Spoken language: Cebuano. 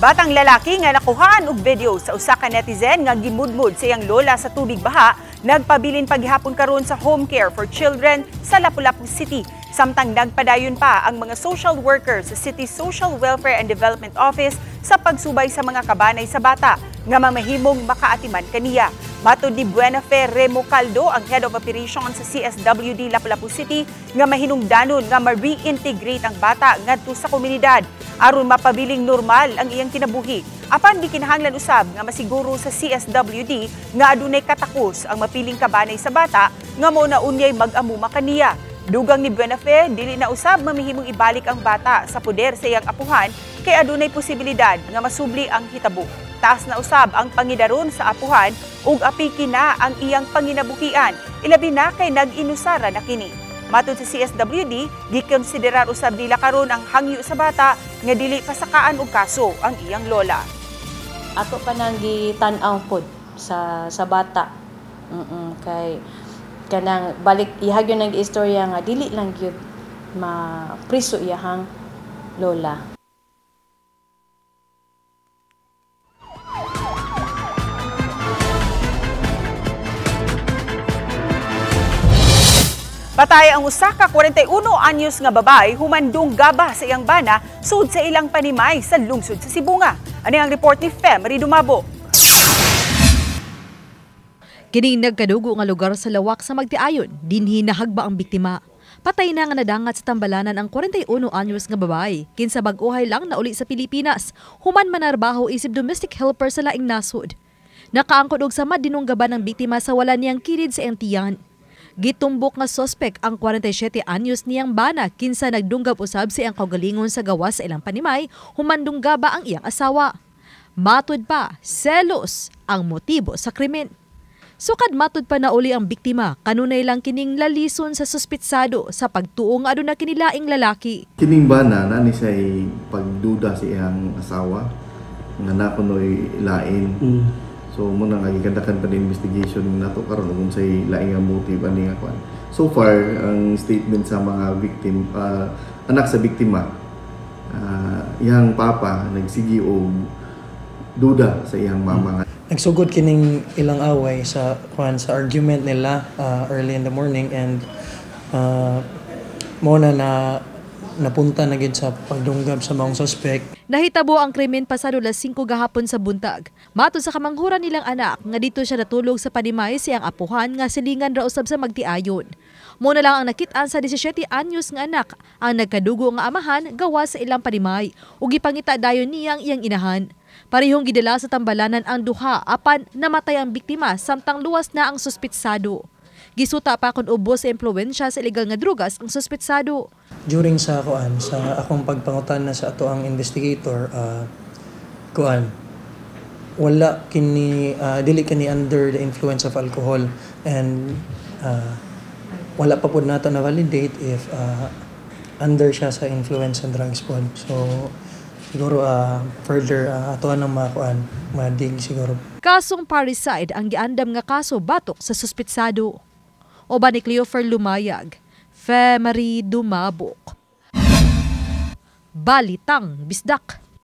Batang lalaki nga nakuhaan og video sa usa ka netizen nga gimudmud sa iyang lola sa tubig baha, nagpabilin paghihapon karon sa Home Care for Children sa Lapu-Lapu City. Samtang nagpadayon pa ang mga social workers sa City Social Welfare and Development Office sa pagsubay sa mga kabanay sa bata nga mamahimong makaatiman kaniya. Matod ni Buenafe Remo Caldo, ang Head of Operations sa CSWD Lapu-Lapu City, nga mahinungdanon nga ma-reintegrate ang bata ngadto sa komunidad aron mapabiling normal ang iyang kinabuhi. Apan gikinahanglan usab nga masiguro sa CSWD nga adunay katakos ang mapiling kabanay sa bata nga mao na unyay mag-amuma kaniya. Dugang ni Buenafe, dili na usab mamihimong ibalik ang bata sa poder sa iyang apuhan kay adunay posibilidad nga masubli ang hitabo. Taas na usab ang pangidaron sa apuhan ug apiki na ang iyang panginabuhian, ilabi na kay nag-inusara na kini. Matod sa CSWD, gikonsiderar usab nila karon ang hangyo sa bata nga dili pasakaan og kaso ang iyang lola. Ato pa nang gitan-aw pod sa bata. Kay kanang balik ihag yun ang istorya nga dili lang gyud mapriso iyahang lola. Patay ang usa ka 41 anyos nga babae humandong gaba sa iyang bana sud sa ilang panimay sa lungsod sa Sibonga. Ani ang report ni Fem Dumabo. Kining nagkadugo nga lugar sa lawak sa Magtiayon, dinhi nahagba ang biktima. Patay na nga nadangat sa tambalanan ang 41 anyos nga babae, kinsa bag-ohay lang nauli sa Pilipinas, human manarbaho isip domestic helper sa laing nasod. Nakaangkod og sama dinunggaban ang biktima sa wala niyang kilid sa iyang tiyan. Gitumbok nga sospek ang 47 anyos niyang bana kinsa nagdunggab usab sa iyang kaugalingon sa gawas sa ilang panimay, humandunggaba ang iyang asawa. Matud pa, selos ang motibo sa krimen. Sukad matud pa nauli ang biktima, kanunay lang kining lalison sa suspitsado sa pagtuo nga aduna kinilaing lalaki. Kining bana na ni siya'y pagduda sa iyang asawa nga nakunoy lain. So muna nga gikandakan pa ni investigation nato karon kung say laing ang motive ani nga kwan. So far ang statement sa mga victim, anak sa biktima, iyang papa nagsigi og duda sa iyang mama. Nagsugod kining ilang away sa kwan sa argument nila early in the morning and mo na napunta na gid sa pagdunggab sa maong suspect. Nahitabo ang krimen pasado alas 5 gahapon sa buntag. Matod sa kamanghuran nilang anak nga dito siya natulog sa panimay siyang apuhan nga silingan ra usab sa Magtiayon. Muna lang ang nakit-an sa 17 anyos nga anak ang nagkadugo nga amahan gawa sa ilang panimay ug gipangita dayon niyang iyang inahan. Parehong gidala sa tambalanan ang duha apan namatay ang biktima samtang luwas na ang suspitsado. Gisuta pa kun ubos sa impluwensya sa illegal nga drugas ang suspitsado. During sa kuan sa akong pagpangutan na sa ato ang investigator, kuan wala kini dili kini under the influence of alcohol and wala pa pud nato na validate if under siya sa influence sa drugs pod. So siguro further ato anang mga kuan madig siguro. Kasong parricide ang giandam nga kaso batok sa suspitsado. Uban ni Cleofer Lumayag, Femery Dumabok. Balitang Bisdak.